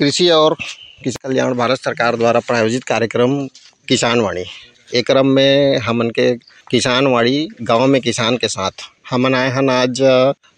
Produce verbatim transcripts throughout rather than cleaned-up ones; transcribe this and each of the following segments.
कृषि और किसान कल्याण भारत सरकार द्वारा प्रायोजित कार्यक्रम किसानवाणी। ए क्रम में हमन के किसानवाणी गांव में किसान के साथ हमन आए हन आज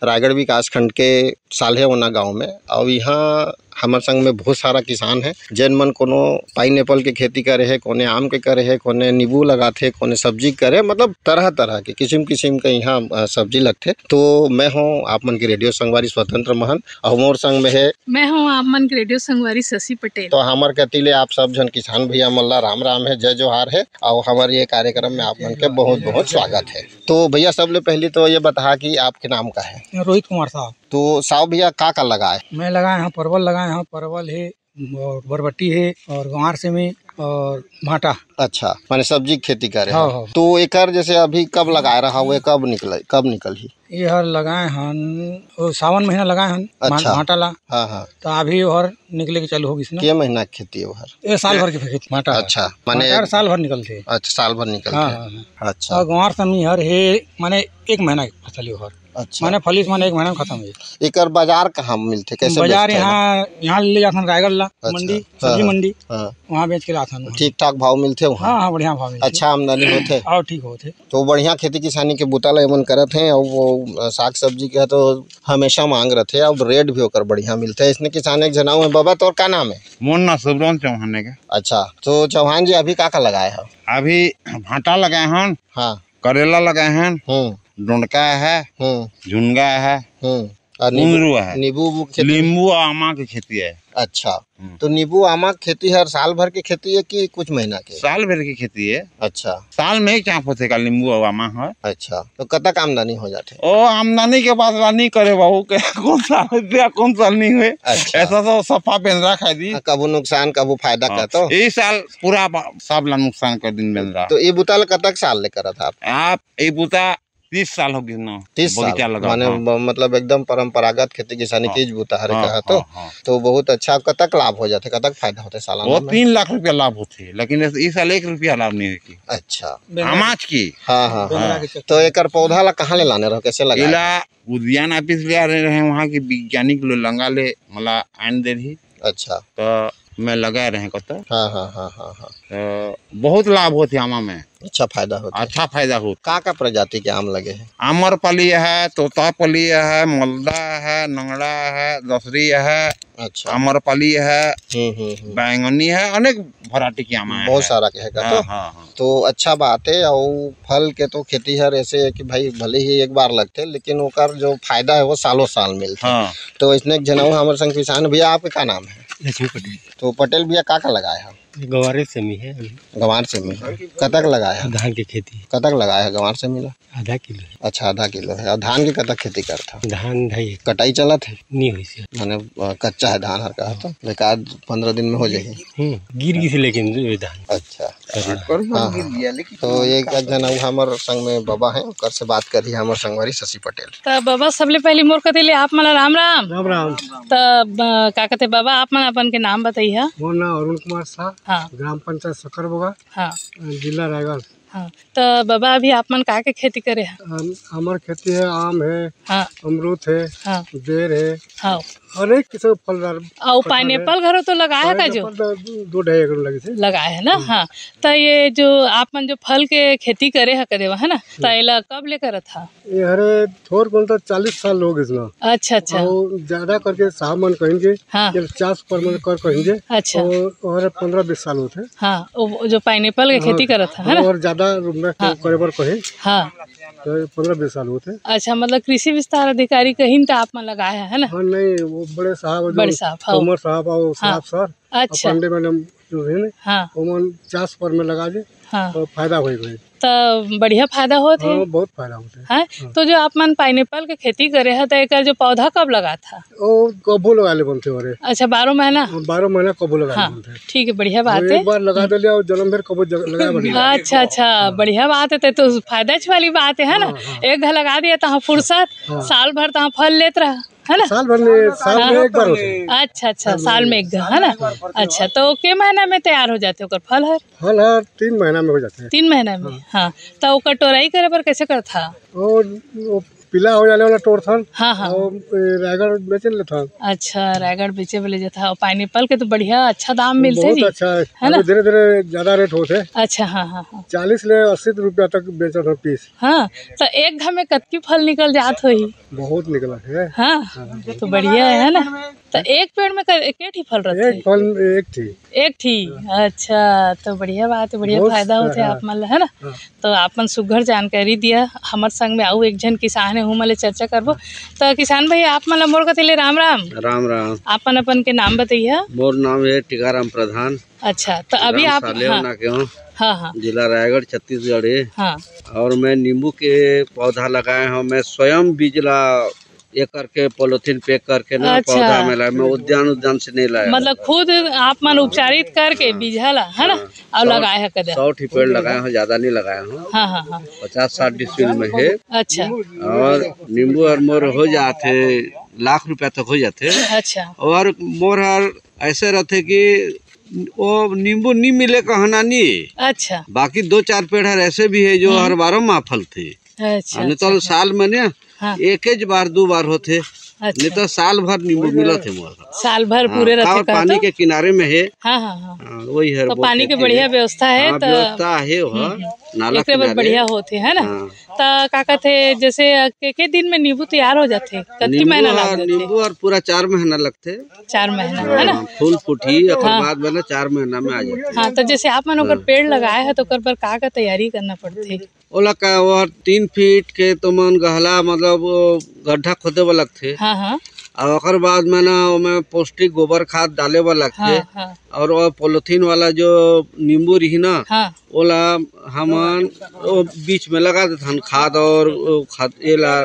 रायगढ़ विकास खंड के साल्हेवना गांव में। और यहाँ हमर संग में बहुत सारा किसान है, जेन मन कोनो पाइनएप्पल के खेती करे है, कोने आम के करे है, कोने नींबू लगाथे, कोने सब्जी करे, मतलब तरह तरह के किसिम किसिम के यहाँ अ, सब्जी लगथे। तो मैं हूँ आप मन के रेडियो संगवारी स्वतंत्र महन, और मोर संग में है मैं हूँ आप मन के रेडियो संगवारी शशि पटेल। तो हमर कति ले आप सब झन किसान भैया मन ला राम राम है, जय जोहार है, और हमर ये कार्यक्रम में आप मन के बहुत बहुत स्वागत है। तो भैया, सबले पहली तो ये बता कि आपके नाम का है? रोहित कुमार साहब। तो साहब भैया, का का लगाए? मैं लगाए हूँ परवल, लगाए हूँ परवल है और बरबट्टी है और गंवार सेमी और भांटा। अच्छा, माने सब्जी के खेती करे हाँ, हो। हाँ। तो एकर जैसे अभी कब लगाए रहा हुआ, कब निकल, कब निकल ही? ये हर लगाए हन, वो सावन महीना लगाए हन, अच्छा। भांटा ला। हाँ, हाँ। तो अभी और निकले के चालू होगी इसमें। के महीना के खेती है वो हर? ये साल भर की खेती, भांटा। अच्छा, माने भांटा हर साल भर निकलते। अच्छा, साल भर निकलते। हाँ, हाँ, हाँ। अच्छा। और गंवार सेमी हर है, माने एक महीना की फसल है वो हर। अच्छा। माने फलिस माने एक महीना में खत्म हो जाए। एकर बाजार कहाँ मिलथे, कैसे बाजार बेचथे? यहाँ, यहाँ ले जाथन रायगढ़ ला, अच्छा, मंडी, हाँ, सब्जी हाँ, मंडी, हाँ। वहाँ बेच के लाथन। ठीक ठाक भाव मिलथे वहाँ? हाँ, हाँ, बढ़िया भाव मिलथे। अच्छा आमदनी होथे? और ठीक होथे। तो बढ़िया खेती किसानी के बुता ला एमन करत हैं, और वो, अ, साग सब्जी के तो हमेशा मांग रथे, और रेट भी ओकर बढ़िया मिलथे। इसने किसान एक झन अउ है। बाबा, तोर का नाम है? मोर नाम सुब्रमण्यम चौहान है। अच्छा, तो चौहान जी, अभी का का लगाए हो? अभी भांटा लगाए हन, हाँ। करेला लगाए हन, हम्म। डोंडका है, हम्म। झुनगा है, हम्म। और नींबू, कुंदरू है। नींबू उबू के खेती? नींबू आमा के खेती है। अच्छा, हम्म। तो नींबू आमा के खेती हर साल भर के खेती है कि कुछ महीना के? साल भर की खेती है। अच्छा। साल में एक चांप होथे का नींबू और आमा है। अच्छा, तो कतक आमदनी हो जाथे? ओ, आमदनी के बात ला नहीं करे बाबू, के कौन साल होथे, कौन साल नहीं हुए। अच्छा। ऐसा तो सफा बेंदरा खाई दी। हाँ, कभू नुकसान, कभू फायदा हाँ, का तो? यही साल पूरा बा-, सब ला नुकसान कर दिन बेंदरा। तो ये बुता ला कतक साल ले करत आप? आप ये बुता तीस साल हो गए ना, तीस साल, बगीचा लगा, माने हाँ। ब-, मतलब एकदम परंपरागत खेती किसानी हाँ। कीज बुता हरे हाँ, कहा तो, हाँ, हाँ। तो बहुत अच्छा। कतक लाभ हो जाथे, कतक फायदा होथे सालाना वो में? तीन लाख रुपया लाभ होथे, लेकिन इस, इस साल एक रुपया लाभ नहीं होय की। अच्छा। बेंगरा आमाज की। हाँ, हाँ, बेंगरा हाँ। के चक्कर। तो एकर पौधा ला कहाँ ले लाने रहो, कैसे लगाए? एला उद्यान ऑफिस ले आ रहे हैं, वहाँ के वैज्ञानिक लो लंगा ले मला आन दे रही। अच्छा। तो मैं लगा रहे हैं कत। हाँ, हाँ, हाँ, हाँ, हाँ। तो बहुत लाभ होथे आमा में। अच्छा फायदा होथे। अच्छा फायदा होथे। का का प्रजाति के आम लगे हैं? आम्रपाली है, तोतापली है, मलदा है, नंगड़ा है, दसरी है, अच्छा। आम्रपाली है, हम्म, हम्म, हम्म। बैंगनी है, अनेक वैरायटी के आम है। बहुत सारा के है का हाँ, तो? हाँ, हाँ। तो अच्छा बात है। और फल के तो खेती हर ऐसे है कि भाई भले ही एक बार लगथे, लेकिन ओकर जो फायदा है वो सालों साल मिलथे। हाँ। तो इसने एक झन अउ हमर संग किसान भैया, आपके का नाम है? लक्ष्मी पटेल। तो पटेल भैया, का का लगाए हो? गंवारे सेमी है अभी। गंवार सेमी है। कतक लगाए हो? धान के खेती। कतक लगाए हो गंवार सेमी ला? आधा किलो है। अच्छा, आधा किलो है। और धान के कतक खेती करत हो? धान ढाई एकड़। कटाई चलत है? नहीं हुई से। माने, अ, कच्चा है धान हर का तो? लेकिन आज पंद्रह दिन में हो जाही। हम्म, गिर गिस लेकिन धान। अच्छा। हाँ, हाँ। तो एक, एक झन अउ हमर संग में बाबा हैं, ओकर से बात करही हमर संगवारी शशि पटेल। त बाबा, सबले पहली मोर कति ले आप मन ला राम राम। राम राम। त ब-, का कहते बाबा, आप मन अपन के नाम बताइहा। मोर नाम अरुण कुमार शाह, हाँ। ग्राम पंचायत सकरबोगा, हाँ। जिला रायगढ़। हाँ, त बाबा, अभी आप मन का के खेती करे ह? हम, हमर खेती है, आम है, हाँ। अमरूद है, हाँ। बेर है, हाँ। अनेक किस्म के फलदार अउ पत्ता है। पाइनएप्पल घलो तो लगाए है का जो? पाइनएप्पल तो दो ढाई एकड़ लगे थे। लगाए है ना, हम्म। हाँ। त ये जो आप मन जो फल के खेती करे ह कदेवा, है ना, त हम्म। एला कब ले करत हा? ये हरे थोर कौन तो चालीस साल हो गए ना। अच्छा, अच्छा। और ज्यादा करके साहब मन कहेंगे, हाँ। ये पचास पर मन कर कहेंगे। अच्छा। और, और पंद्रह बीस साल होते हैं। हाँ, वो, वो जो पाइनएप्पल के खेती हाँ, करत है, है ना? और ज्यादा रूप में हाँ। करे बर कहे। हाँ। तो पंद्रह बीस साल होते हैं। अच्छा, मतलब कृषि विस्तार अधिकारी कहीं तो आप मन लगाए हैं, है ना? हाँ, नहीं, वो बड़े साहब, जो बड़े साहब, हाँ। तोमर साहब और हाँ। साहब सर, अच्छा। और पांडे मैडम जो है ना, हाँ। वो मन पचास पर में लगा दे, हाँ। तो फायदा होई भाई। त बढ़िया फायदा होत हे। हाँ, बहुत फायदा होत हे। हैं? हाँ। तो जो आप मन पाइनएप्पल के खेती करे ह, त एकर जो पौधा कब लगात ह? ओ, कभू लगा ले बनथे ओरे। अच्छा, बारह महीना? हाँ, बारह महीना कभू लगा ले हाँ, बनथे। ठीक है, बढ़िया बात और है। एक बार लगा दे लिया और जन्म भर कभू जग-, लगा बनी। अच्छा, अच्छा, हाँ। बढ़िया बात है, ते तो फायदा च वाली बात है, है ना? हाँ, हाँ। एक घर लगा दिया त हाँ, फुर्सत, हाँ। साल भर त हाँ, फल लेत रहा, है ना? साल भर में, साल में हाँ। एक बार होथे। अच्छा, अच्छा, साल में एक घर, है ना? अच्छा, तो के महीना में तैयार हो जाथे ओकर फल हर? फल हर तीन महीना में हो जाथे। तीन महीना में? हाँ। हाँ। त ओकर टोराई करे बर कैसे करथा? वो, वो पीला हो जाने वाला टोरथन। हाँ, हाँ। और, ए, रायगढ़ बेचे लेथन। अच्छा, रायगढ़ बेचे बर ले जाथा। और pineapple के तो बढ़िया अच्छा दाम मिलथे बहुत जी। अच्छा है। है ना? अभी धीरे-धीरे ज्यादा रेट होत है। अच्छा, हाँ, हाँ, हाँ। चालीस ले अस्सी रुपया तक बेचत हन पीस। हाँ, तो एक घा में कतकी फल निकल जात होही? बहुत निकलत है। हाँ, हाँ, हाँ, तो बहुत। बढ़िया है, है ना? तो एक पेड़ में क-, के ठी फल रथे? एक फल, एक ठी। एक ठी। हाँ। अच्छा, तो बढ़िया बात है, बढ़िया बहुत फायदा होथे हाँ। आप मन ला, है ना? हाँ। तो आप मन सुघ्घर जानकारी दिया। हमर संग में अउ एक झन किसान है, उहू मन ले चर्चा करबो। तो किसान भाई, आप मन ला मोर कति ले राम राम। राम राम। आप मन अपन के नाम बतइहा। मोर नाम है टीकाराम प्रधान। अच्छा, तो अभी ग्राम आप, सालेव हाँ। ना के हूँ। हाँ, हाँ। जिला रायगढ़, छत्तीसगढ़ है। हाँ। और मैं नींबू के पौधा लगाए हूँ, मैं स्वयं बीज ला ये करके पॉलीथीन पैक करके ना अच्छा। पौधा में लाए, मैं उद्यान, उद्यान से नहीं लाया। मतलब खुद आप मन उपचारित करके हाँ। बीजा ला, है ना? हाँ। और सौ, लगाए है कदे? सौ ठी पेड़ लगाए हूँ, ज्यादा नहीं लगाया हूँ। हाँ, हाँ, हाँ। पचास साठ डिसमिल में है। अच्छा। और नींबू और मोर हो जाते, लाख रुपया तक हो जाते। अच्छा। और मोर हर ऐसे रहते कि वो नींबू नहीं मिले कहना नहीं। अच्छा। बाकी दो चार पेड़ हर ऐसे भी है जो हम्म। हर बारह माह फलथे। अच्छा, नहीं तो अच्छा, अच्छा। साल में ना हाँ। एकेच बार, दो बार होथे। अच्छा। नहीं तो साल भर नींबू मिलत है मोर। साल भर हाँ, पूरे रहथे और का पानी तो? के किनारे में है। हाँ, हाँ, हाँ। हाँ, वही है, तो वो पानी के खेती बढ़िया है। व्यवस्था है हाँ, तो व्यवस्था है वो, हम्म, हम्म। नाला एकरे बर किनारे। बढ़िया होथे, है ना? हाँ। तो का कहथे, जैसे के, के दिन में नींबू तैयार हो जाथे? कतकी नींबू महीना हर, लग जाथे? नींबू हर पूरा चार महीना लगथे। चार महीना, है ना? हाँ, फूल फूटी, ओकर हाँ। बाद में ना चार महीना में आ जाथे। हाँ, तो जैसे आप मन ओकर हाँ। पेड़ लगाए है, तो ओकर बर का का तैयारी करना पड़थे? ओला का, वो तीन फीट के तो मन गहला, मतलब, वो गड्ढा खोदे बर लगथे। हाँ, हाँ। और ओकर बाद में ना, ओमे पौष्टिक गोबर खाद डाले बर लगथे। हाँ, हाँ। और वो पॉलीथीन वाला जो नींबू रही ना, हाँ। ओला हमन वो बीच में लगा देथन, खाद और वो खाद, एला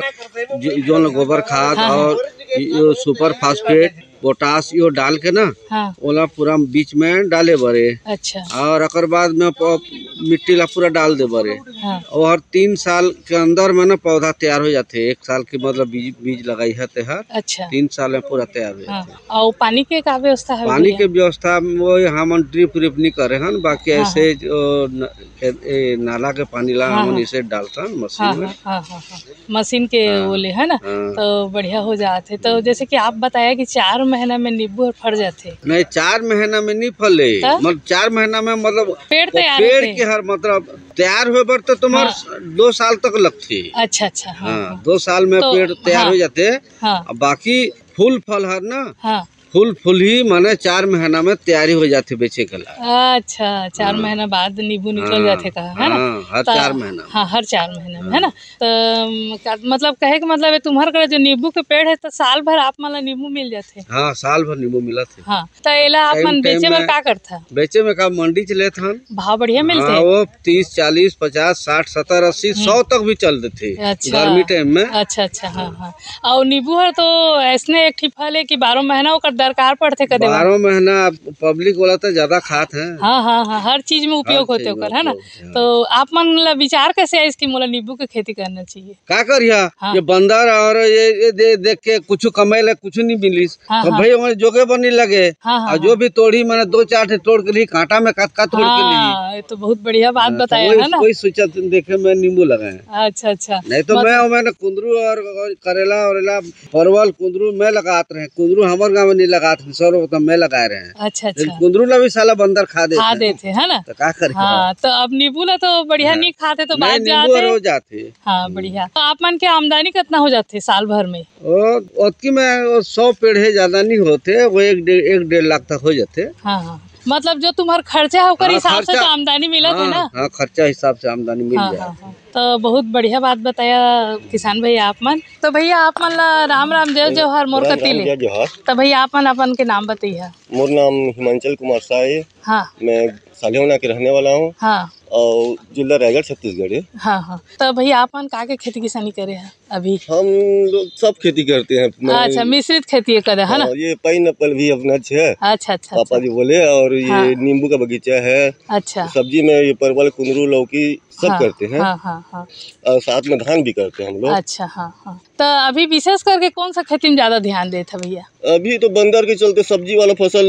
जो, जोन गोबर खाद हाँ, हाँ। और यो सुपर फास्फेट, पोटाश, यो डाल के ना, हाँ। ओला पूरा बीच में डाले बरे। अच्छा। और ओकर बाद में प-, मिट्टी ला पूरा डाल दे बरे। हाँ। और तीन साल के अंदर में ना पौधा तैयार हो जाथे। एक साल के, मतलब, बीज, बीज लगाई है तेहर, अच्छा। तीन साल में पूरा तैयार हो हाँ। जाथे। और पानी के का व्यवस्था है पानी भैया? के व्यवस्था वो हमन ड्रिप व्रिप नहीं करे हन, बाकी हाँ, ऐसे हाँ। जो न-, ए, नाला के पानी ला हाँ, हमन हाँ। इसे डालथन मशीन हाँ, में। हाँ, हाँ, हाँ, हाँ। मशीन के हाँ, ओले, है ना? हाँ। तो बढ़िया हो जात हे। तो हम्म। जैसे कि आप बताया कि चार महीना में नींबू हर फर जाथे। नहीं, चार महीना में नहीं फले। तो? मतलब, चार महीना में, मतलब, पेड़ वो तैयार पेड़ होथे। के हर, मतलब, तैयार होए बर तो तुम्हार हाँ। दो साल तक लगथे। अच्छा, अच्छा, हाँ, हाँ, हाँ। दो साल में तो, पेड़ तैयार हाँ। हो जाथे। हाँ। अब बाकी फूल फल हर ना, हाँ। फूल फूलही, माने चार महीना में तैयारी हो जाथे बेचे के ला। अच्छा, चार हाँ। महीना बाद नींबू निकल हाँ, जाथे कहा, है ना? हाँ, हर तो चार महीना में। हाँ, हर चार महीना में, है हाँ। ना? तो, अम, का, मतलब, कहे के मतलब है, तुम्हर करा जो नींबू के पेड़ है, तो साल भर आप मन ला नींबू मिल जाथे? हाँ, साल भर नींबू मिलत हे। हाँ, तो एला आप टाइम, मन टाइम बेचे बर में का करथा? बेचे में का, मंडी से लेत हन। भाव बढ़िया मिलथे? हाँ, वो तीस, चालीस, पचास, साठ, सत्तर, अस्सी, हम्म। सौ तक भी चल देथे अच्छा। गर्मी टाइम में। अच्छा, अच्छा, हाँ, हाँ। हाँ। और नींबू हर तो ऐसने एक ठी फल है कि बारह महीना ओकर दरकार पड़थे कदे बर। बारह महीना पब्लिक वाला तो ज्यादा खात है। हाँ, हाँ, हाँ, हर चीज में उपयोग हर होथे चीज में ओकर, है ना? उपयोग, हाँ। तो आप मन ला विचार कैसे आइस कि मोला नींबू के खेती करना चाहिए? का करिहा? हाँ। ये बंदर और ये, ये दे, देख के कुछ कमाए ले कुछ नहीं मिलिस। हाँ, तो हाँ। भाई, वहाँ जोगे बर नहीं लगे। हाँ, हाँ, और जो हाँ। भी तोड़ी, मैंने दो चार ठे तोड़ के ली, कांटा में कतका तोड़ के ली। हाँ, ये तो बहुत बढ़िया बात हाँ, तो बताया वही, है ना। वही सोचा तुम देखे, मैं नींबू लगाए। अच्छा, अच्छा। नहीं तो मत- मैं, मैंने कुंदरू और, और करेला और एला परवल, कुंदरू मैं लगात रहे, कुंदरू हमर गाँव में नहीं लगात रहे, सर्वप्रथम मैं लगाए रहे। अच्छा, लेकिन अच्छा। कुंदरू ला भी साला बंदर खा देथे। खा देथे, है ना? तो का करिहा? हाँ, तो अब नींबू ला तो बढ़िया हाँ। नहीं खाथे, तो नहीं, बात नींबू जाते। और हो जाथे। हाँ, हम्म। बढ़िया। तो आप मन के आमदनी कितना हो जाथे साल भर में? ओ, ओतकी में वो सौ पेड़ है, ज्यादा नहीं होथे, वो एक डे-, एक डेढ़ लाख तक हो जाथे। हाँ, हाँ। मतलब जो तुम्हार खर्चा है, ओकर हाँ, हिसाब से खर्चा, तो आमदनी मिलत है हाँ, ना? हाँ, खर्चा हिसाब से आमदनी मिल हाँ, जाए। हाँ, हाँ। तो बहुत बढ़िया बात बताया किसान भैया आप मन। तो भैया आप मन ला राम राम, जय जोहार मोर राम कति राम, ले। जय जोहार। तो भैया आप मन अपन के नाम बतइहा। मोर नाम हिमांचल कुमार शाह है। हाँ। मैं सालेवना के रहने वाला हूँ। हाँ। और जिला रायगढ़, छत्तीसगढ़ है। हाँ, हाँ। तो भैया आप मन का के खेती किसानी करे है अभी? हम लोग सब खेती करते हैं। मैं अच्छा, मिश्रित खेती करे है ना? हाँ, ये pineapple भी अपना है। अच्छा, अच्छा, पापा अच्छा। जी बोले, और ये हाँ। नींबू का बगीचा है। अच्छा। सब्जी में ये परवल, कुंदरू, लौकी सब हाँ, करते हैं। हाँ, हाँ। हाँ। और साथ में धान भी करते हैं हम लोग। अच्छा, हाँ, हाँ। तो अभी विशेष करके कौन सा खेती में ज्यादा ध्यान देत है भैया? अभी तो बंदर के चलते सब्जी वाला फसल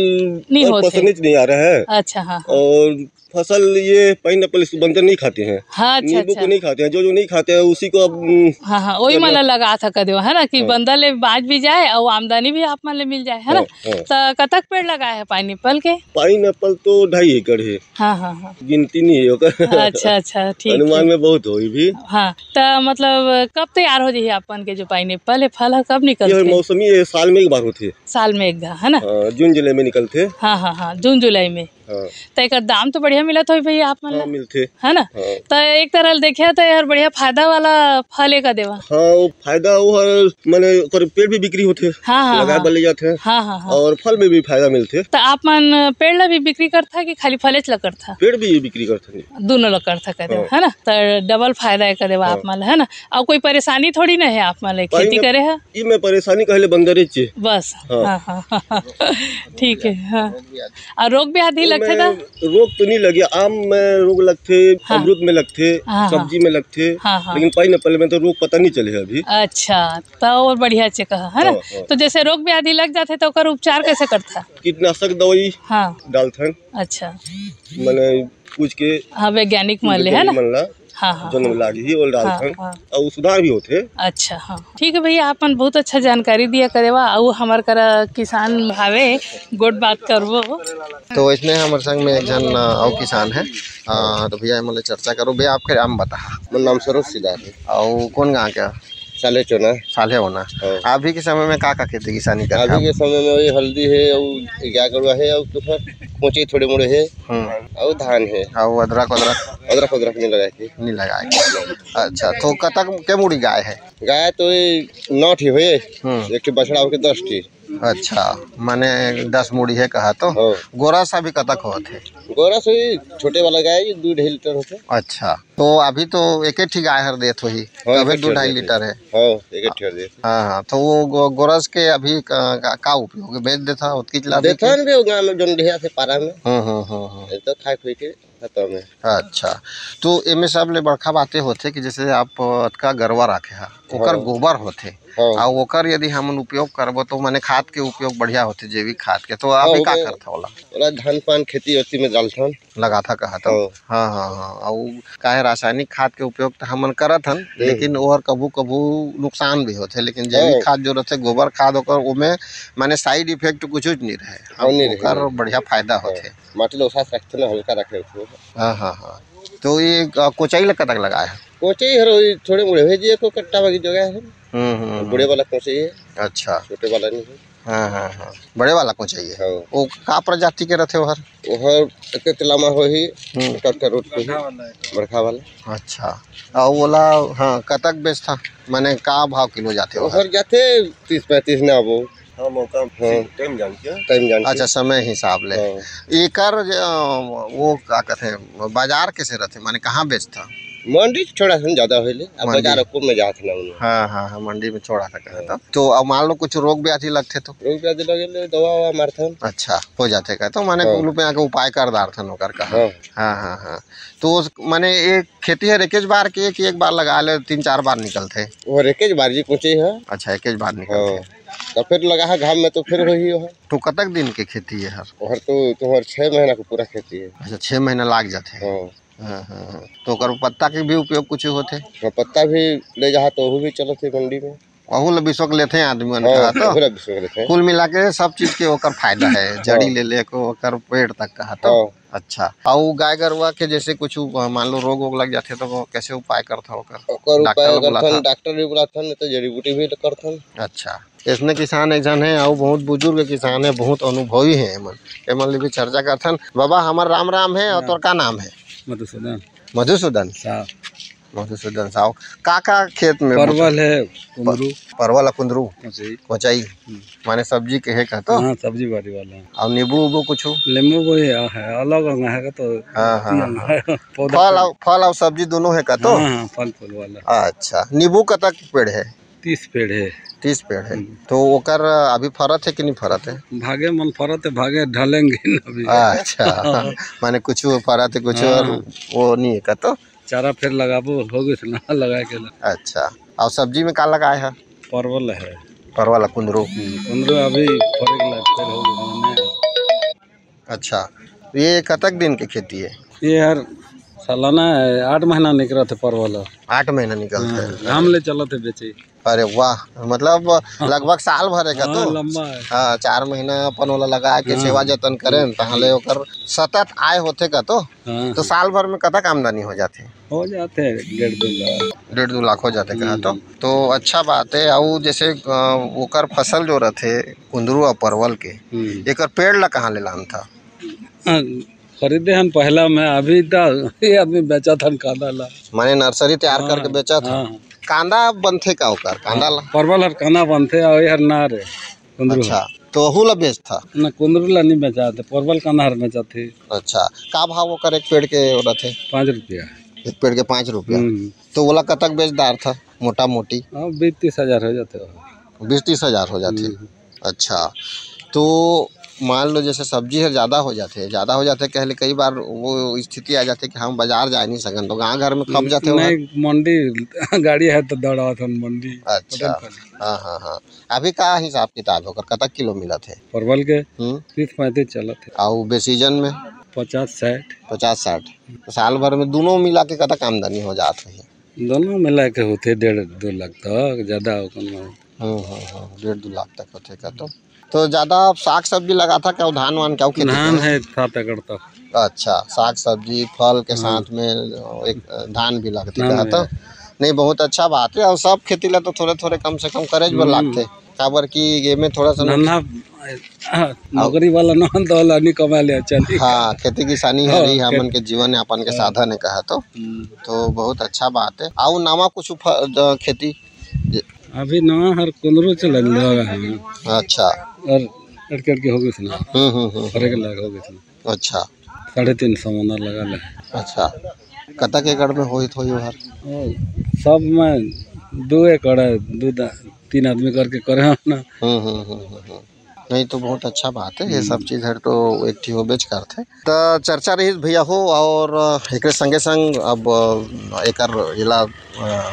नहीं और होत है। पसंद ही नहीं आ रहा है। अच्छा, हाँ, हाँ। और फसल ये पाइनएप्पल, इसको बंदर नहीं खाते हैं। हाँ, अच्छा, नींबू को अच्छा। नहीं खाते हैं, जो जो नहीं खाते हैं उसी को अब, उम, हाँ, हाँ, वही मतलब मतलब लगा था कदे, है ना, कि हाँ। बंदर ले बाज भी जाए और आमदनी भी आप मन ले मिल जाए, है ना? हाँ, हाँ। तो कतक पेड़ लगाए हैं पाइनएप्पल के? पाइनएप्पल तो ढाई एकड़ है। हाँ, हाँ, हाँ। गिनती नहीं है ओकर। अच्छा, अच्छा, ठीक अनुमान है। में बहुत होई भी। हाँ, तो मतलब कब तैयार हो जाइए आप मन के जो पाइनएप्पल है, फल है, कब ये निकलते हैं? मौसमी है, साल में एक बार होती है। साल में एक घा, है ना? हाँ, जून जुलाई में निकलते हैं। हाँ, हाँ, हाँ, जून जुलाई में। हाँ। तो एकर दाम तो बढ़िया मिलत होई भैया आप मन हाँ, ला? मिलथे। है ना? हाँ। तो एक तरह ले देखिए तो यार बढ़िया फायदा वाला फल है कदे वा। हाँ, वो फायदा वो है, माने ओकर पेड़ भी बिक्री होथे, हाँ, हाँ, लगाए हाँ। बर ले जाथे, हाँ, हाँ, हाँ। और फल में भी फायदा मिलथे। तो आप मन पेड़ ला भी बिक्री करथा कि खाली फलेच ला करथा? पेड़ भी बिक्री करथे। दोनों ला करथा कदे वा, हाँ। है ना? तो डबल फायदा है कदे वा हाँ। आप मन ला, है ना? और कोई परेशानी थोड़ी ना है आप मन ला, खेती पाइनएप-, करे है? ई में परेशानी कहले बंदरे चे। बस, हाँ। हाँ, हाँ, हाँ, हाँ। ठीक है, हाँ। और रोग व्याधि वो लगथे में का? रोग तो नहीं लगे, आम में रोग लगथे, हाँ। अमरूद में लगथे, हाँ, हाँ। सब्जी में लगथे, हाँ, हाँ। लेकिन पाइनएप्पल में तो रोग पता नहीं चले है अभी। अच्छा, तो और बढ़िया से कहा, है ना? हाँ, हाँ। तो जैसे रोग व्याधि लग जाथे तो ओकर उपचार कैसे करथा? कीटनाशक दवाई हाँ। डालथन। अच्छा। माने पूछ के हाँ, वैज्ञानिक मन ले, है ना? वैज्ञानिक मन ला हाँ, हाँ, जौन हाँ। लागही, ओला हाँ, डालथन। हाँ। अउ सुधार भी होथे। अच्छा, हाँ। ठीक है भैया, आप मन बहुत अच्छा जानकारी दिया करे वा, अउ हमर करा किसान भावे, गोठ बात करबो। तो इसने हमर संग में एक झन, अ, अउ किसान है। अ, तो भैया, एमन ले चर्चा करो। भैया, आपके नाम बताहा। मोर नाम सरोज सिदार है। अउ कौन गाँव के? साले चोना। साले होना। हाँ। अभी के समय में का, का खेती किसानी करथे अभी आप? के समय में वही हल्दी है, अउ गाय गरुवा है, अउ तो फिर कोचे थोड़े मोड़े है, हम्म। अउ धान है। अउ अदरक, अदरक? अदरक, अदरक नहीं लगाए थे। नहीं लगाए थे। अच्छा, तो कतक के मुड़ी गाय है? गाय तो ये नौ ठी हुए, हम्म। एक ठी बछड़ा होके दस ठी। अच्छा, माने दस मुड़ी है कहा तो? हाँ। गोरस अभी कतक होत है? गोरस वही छोटे वाला गाय, ये दू ढाई लीटर होथे। अच्छा, तो अभी तो एक ही ठी गाय हर देत होही, हाँ, तबे एक ही दू ढाई लीटर है। हाँ, एक ही ठी हर देत। हाँ, हाँ, तो वो गो-, गोरस के अभी का, का, का उपयोग है? बेच देथा, ओतकी चला देथे? देथन भी वो गाँव में जोन ढेर से पारा में। हम्म, हम्म, हम्म, हम्म। ये तो खाए खुई के खतम है। अच्छा, तो एमे सबले बड़का बात ये होथे कि जैसे आप अतका गरवा राखे हा, ओकर हाँ। गोबर होथे, हाँ। अउ ओकर यदि हमन उपयोग करबो तो माने खाद के उपयोग बढ़िया होथे, जैविक खाद के। तो हाँ, अभी का ओमे करथा ओला? ओला धान पान खेती ओती में डालथन। लगाथा कहा तो? हाँ। हाँ, हाँ, हाँ। अउ काहे रासायनिक खाद के उपयोग तो हमन करत हन, हम्म। लेकिन ओहर कभू-कभू नुकसान भी होथे, लेकिन जैविक हाँ। खाद जो रथे, गोबर खाद ओकर, ओमे माने side effect कुछुच नहीं रहे। हाँ, नहीं रहे, ओकर नहीं। बढ़िया फायदा हाँ। होथे। माटी ल ओसास रखथे ना, हल्का रखे रखथे। हाँ, हाँ, हाँ। तो ये, अ, कोचई ल कतक लगाए हे? कोचई हर वही थोड़े मुड़े हे जी, एको कट्टा बाकी जगह है। हम्म, हम्म, हम्म। बड़े वाला कोचई है। अच्छा। छोटे वाला नहीं है। हाँ, हाँ, हाँ। बड़े वाला कोचई है। हाँ। वो का प्रजाति के रथे ओहर? ओहर एक लामा होही, हम्म। एक रोड को ही, बड़का वाला। अच्छा। और ओला, हाँ, कतक बेचथा? माने का भाव किलो जाथे ओहर? ओहर जाथे तीस पैंतीस ना वो। हाँ, मौका हाँ। टाइम जान के। टाइम जान के। अच्छा, समय हिसाब ले। हाँ। एकर ज-, अ, वो का कथे, बाजार कैसे रथे? माने कहाँ बेचथा? मंडी से थोड़ा सा ज्यादा होले, अब मंडी। बाजार को में जात ना उन्हें। हाँ, हाँ, हाँ, मंडी में छोड़ा था कहा हाँ। तो। तो अब मान लो कुछ रोग व्याधि लगथे तो? रोग व्याधि लगे ले दवा ववा मारथन। अच्छा, हो जाथे का? तो माने हाँ। कुल पे आके उपाय कर डारथन ओकर कहा। हाँ। हाँ, हाँ, हाँ। तो उस, माने एक खेती हर एकेच बार के, कि एक बार लगा ले, तीन चार बार निकलथे? ओहर एकेच बार जी कोचई है। अच्छा, एकेच बार निकलथे। हाँ। तो फिर लगा है घाम में तो फिर वही है। तो कतक दिन के खेती है हर? ओहर तो, तो ओहर छह महीना के पूरा खेती है। अच्छा, छह महीना लाग जाथे। हाँ। हाँ, हाँ, हाँ। तो ओकर पत्ता के भी उपयोग कुछ होथे? हाँ, पत्ता भी ले जा तो वो भी चलत है मंडी में। ओहू ला बिसोक लेथे आदमी मन हाँ, कहा तो? ओहू ला बिसोक लेथे। कुल मिला के सब चीज के ओकर फायदा है, जड़ी हाँ। ले लेके ओकर पेड़ तक कहा तो? हाँ। अच्छा, अउ गाय गरुआ के जैसे कुछ उ-, मान लो रोग वोग लग जाथे तो वो कैसे उपाय करथा ओकर? ओकर डॉक्टर उपाय ला करथन, बुलाथा? डॉक्टर भी बुलाथन, नहीं तो जड़ी बूटी भी करथन। अच्छा, इसने किसान एक झन है, अउ बहुत बुजुर्ग किसान है, बहुत अनुभवी है एमन, एमन ले भी चर्चा करथन। बाबा, हमर राम राम है, अउ राम। तोर का नाम है? मधुसूदन। मधुसूदन? साहब। मधुसूदन साहु, का, का खेत में परवल बोथो? है, कुंदरू। प-, परवल आ कुंदरू? कोचई। कोचई। हम्म। माने सब्जी के है का तो? हाँ, सब्जी बाड़ी वाला है। अउ नींबू उबू कुछु? नींबू वो है, है, अलग अंग है का तो हाँ, हाँ, हाँ। है, पौधा फल का। अउ, फल अउ सब्जी दोनों है का तो? हाँ, हाँ, फल फूल वाला। अच्छा, नींबू कतक पेड़ है? तीस पेड़ है। तीस पेड़ है। हम्म। तो ओकर अभी फरत है कि नहीं फरत है? भागे मन फरत है, भागे ढलेंगे ना अभी। अच्छा, हाँ। माने कुछ फरत है, कुछ हाँ। और वो नहीं है का तो? चारा फेर लगाबो, हो गइस ना लगाए के। अच्छा, अउ सब्जी में का लगाए ह? परवल है। परवल, कुंदरू। हम्म, कुंदरू अभी फरे के लाग, फेर हो गइस ना। अच्छा, ये कतक दिन के खेती है? ये हर सालाना है, आठ महीना निकलत है परवल ह। आठ महीना निकलत है। हाँ, घाम ले चलत है बेचे। अरे वाह, मतलब लगभग साल भर है का हाँ, तो? लंबा है। हाँ, चार महीना अपन ओला लगा के हाँ। सेवा जतन करें, तहाँ ले ओकर सतत आय होथे का तो? हाँ, तो हाँ। साल भर में कतक आमदनी हो जाथे? हो जाथे डेढ़ दू लाख। डेढ़ दू लाख हो जाथे कहा तो? हम्म। तो अच्छा बात है। अउ जैसे, अ, ओकर फसल जो रथे कुंदरू अउ परवल के, हम्म। एकर पेड़ ला कहाँ ले लानथा? हाँ, खरीदे हन पहला में, अभी त ये आदमी बेचत हन कांदा ला। माने नर्सरी तैयार हाँ, करके बेचत हन। हाँ। कांदा बनथे का ओकर? कांदा हाँ, ला? परवल हर कांदा बनथे अउ ये हर नार है, कुंदरू अच्छा, हर। तो ओहू ला बेचथा? ना, कुंदरू ला नहीं बेचाथे, परवल कांदा हर बेचाथे। अच्छा, का भाव ओकर एक पेड़ के रथे? पाँच रुपया। एक पेड़ के पाँच रुपया। हम्म। तो ओला कतक बेच डारथा मोटा मोटी? हाँ, बीस तीस हजार हो जाथे। बीस तीस हजार हो जाथे। हम्म। अच्छा, तो मान लो जैसे सब्जी हर ज्यादा हो जाथे, ज्यादा हो जाथे कहले कई बार वो स्थिति आ जाथे कि हम बाजार जाए नहीं सकन, तो गांव घर में खप जाथे वो हर। नहीं, मंडी गाड़ी है तो दौड़ावत हन मंडी। अच्छा, पटन पाली। हाँ, हाँ, हाँ। अभी का हिसाब किताब है ओकर, कतक किलो मिलत है? परवल के हम्म। तीस पैंतीस चलत है। अउ बेसीजन में? पचास साठ। पचास साठ। तो साल भर में दोनों मिला के कतक आमदनी हो जात रही? दोनों मिला के होथे डेढ़ दो लाख तक, ज्यादा हो कोनो। हम्म, हम्म, हम्म, डेढ़ दो लाख तक होथे का तो। तो ज्यादा आप साग सब्जी लगाथा क्या, धान वान क्या खेती धान करे? है सात एकड़ तक। अच्छा, साग सब्जी, फल के हाँ। साथ में एक धान भी लगथे धान का भी तो? है। नहीं, बहुत अच्छा बात है। अउ सब खेती ला तो थोड़े थोड़े कम से कम करे बर हम्म। लागथे, काबर कि ये में थोड़ा सा नुक- धंधा, हाँ, नौकरी वाला ना तो वाला नहीं कमा ले, चल। हाँ, खेती किसानी हाँ, हर ही हमन खेती। के जीवन यापन के हाँ। साधन है कहा तो। हम्म। तो बहुत अच्छा बात है। अउ नवा कुछ उफ-, अ, खेती? अभी नवा हर कुंदरू चलन लगा है। अच्छा। और अटके अटके हो गइस ना। हम्म, हम्म, हम्म। फरे के लायक हो गइस ना। अच्छा। साढ़े तीन सौ मन लगा ले। अच्छा। कतक एकड़ में होइत होही ओहर? ओ, सब में दो एकड़ है, दो दा-, तीन आदमी करके करे हैं ना। हम्म, हम्म, हम्म, हम्म, हम्म। नहीं तो बहुत अच्छा बात है, ये सब हम्म। चीज हर तो एक ठी होबेच करथे। त चर्चा रहिस भैया हो, अउ एकरे संगे संग अब एकर एला, अ,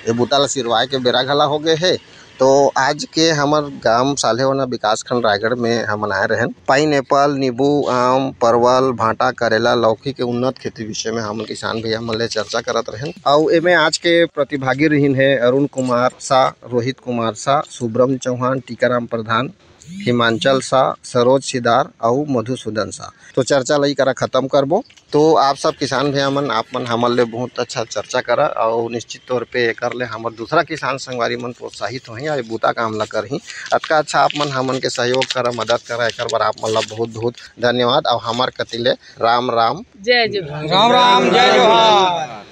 ए बूता ला सिरवाए के बेरा घला हो गए हे। तो आज के हमर गांव साल्हेवाना विकासखंड रायगढ़ में हमन आए रहेन। पाइनएप्पल, नींबू, आम, परवल, भांटा, करेला, लौकी के उन्नत खेती विषय में हमन किसान भैया मन ले चर्चा करत रहेन। अउ एमे आज के प्रतिभागी रहिन हे अरुण कुमार शाह, रोहित कुमार शाह, सुब्रम चौहान, टीकाराम प्रधान, हिमांचल शाह, सरोज सिदार अउ मधुसूदन शाह। तो चर्चा ला ई करा खत्म करबो। तो आप सब किसान भैया मन, आप मन हमन ले बहुत अच्छा चर्चा करा, अउ निश्चित तौर पे एकर ले हमर दूसरा किसान संगवारी मन प्रोत्साहित होही अउ ए बूता काम ला करही। अतका अच्छा आप मन हमन के सहयोग करा, मदद करा, एकर बर आप मन ला बहुत बहुत धन्यवाद। अउ हमर कति ले राम राम। जय जोहार। राम राम, जय जोहार।